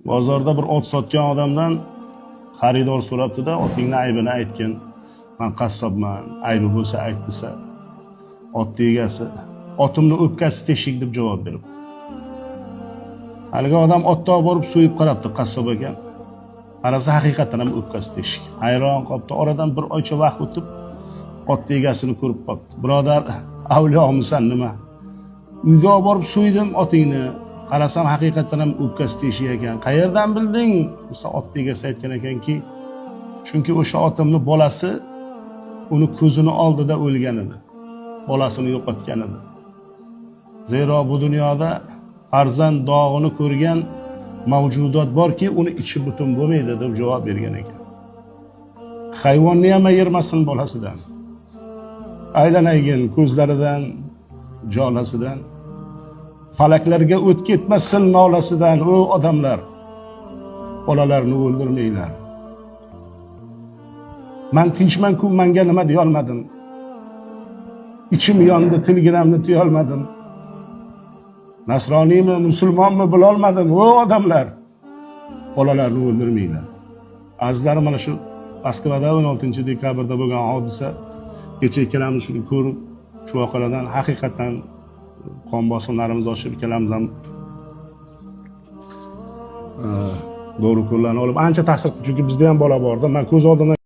Bozorda bir ot sotgan odamdan xaridor so'rabdi-da, otingni aybini aytgin. Man qassobman, aybi bo'lsa ayt desa, otni egasi otimni o'pkasi teshik deb javob beribdi. Haligi odam otni olib borib so'yib qarabdi, qassob ekan. Qarasa, haqiqatan ham o'pkasi teshik. Hayron qolibdi. Oradan bir oycha vaqt o'tib, otni egasini ko'rib qolibdi. Birodar, avliyomisan nima? Uyga olib borib so'ydim otingni. Qarasam, haqiqatan ham o'pkasi teshik ekan. Qayerdan bilding? Desa, otni egasi aytgan ekanki, chunki o'sha otimni bolasi uni ko'zini oldida o'lgan edi. Bolasini yo'qotgan edi. Zero bu dunyoda farzand dog'ini ko'rgan mavjudot borki, uni ichi butun bo'lmaydi deb javob bergan ekan. Hayvonni ham ayirmasin bolasidan. Aylanayyin ko'zlaridan, jolasidan. Falaklarga o't ketmasin nolasidan, o odamlar. Bolalarni o'ldirmanglar. Man tinchman-ku, manga nima deya olmadim. Ichim yondi, tilginamni tiyolmadim. Nasroniymi, musulmonmi bilolmadim. O odamlar. Bolalarni o'ldirmanglar. Azizlarim, mana shu Moskvada 16 dekabrda bo'lgan hodisa, kecha ikkalamiz shuni ko'rib, shu voqealardan haqiqatan qon bosimlarimiz oshib, ikkalamiz ham dori ukollarni olib ancha ta'sir qildi, chunki bizda ham bola borda. Man ko'z oldimdan